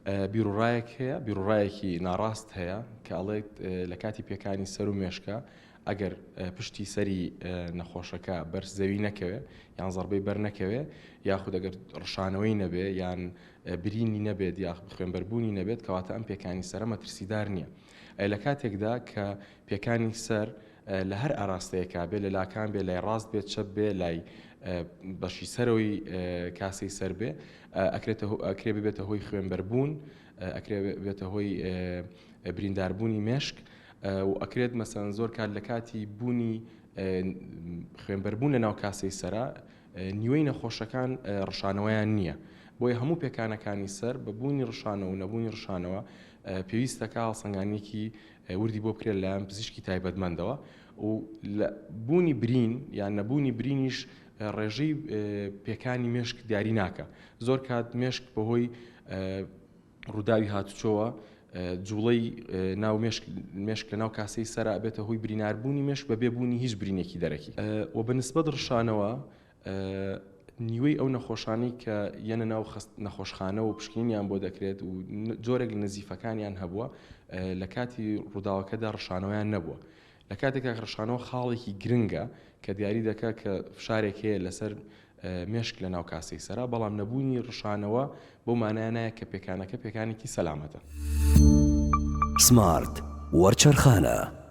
بیروڕایەک هەیە، بیروڕایەکی ناڕاست هەیە کە ئەڵێت لە کاتی پێکانی سەر و مێشکە ئەگەر پشتی سەری نەخۆشەکە بەر زەوی نەکەوێ یان زەڕبەی بەر نەکەوێ یاخود ئەگەر ڕشانەوەی نەبێ یان برینی نەبێت یا خوێنبەربوونی نەبێت کەواتە ئەم پێکانی سەرە مەترسیدار نییە لە کاتێکدا کە پێکانی سەر لە هەر ئاراستەیەکا بێ لە لاکان بێ لای ڕاست بێت چەپ بێ لای بەشی سەرەوەی کاسەی سەر بێ ئەکرێتە ئەکرێ ببێتە هۆی خوێنبەربوون ئەکرێ بێتە هۆی برینداربوونی مێشک و ئەکرێت مەسەن زۆر کات لە کاتی بوونی خوێنبەربوون لە ناو کاسەی سەرا نیوەی نەخۆشەکان ڕشانەوەیان نییە بۆیە هەموو پێکانەکانی سەر بە بوونی ڕشانەوە و نەبوونی ڕشانەوە پێویستەکە هەڵسەنگانێکی وردی بۆ بکرێت لەلایەن پزیشکی تایبەتمەندەوە و لە بوونی برین یان نەبوونی برینیش ڕێژەی پێکانی مێشک دیاری ناکە زۆر کات مێشک بەهۆی ڕووداوی هاتوچۆوە جوڵەی ناو مێشک مێشک لە ناو کاسەی سەرا بێتە هۆی بریناربوونی مێشک بەبێ بوونی هیچ برینێکی دەرەکی و بە نسبەت ڕشانەوە نیوەی ئەو نەخۆشانەی کە یەنە ناو نەخۆشخانە و پشکنینیان بۆ دەکرێت و جۆرێک لە نزیفەکانیان هەبووە لە کاتی ڕووداوەکەدا ڕشانەوەیان نەبووە لە کاتێکا ڕشانەوە خاڵێکی گرنگە کە دیاری دەکات کە فشارێک هەیە لەسەر مێشک لە ناو کاسەی سەرا بەڵام نەبوونی ڕشانەوە بەو مانایە نایە کە پێکانەکە پێکانێکی سەلامەتە. سمارت وەرچەرخانە.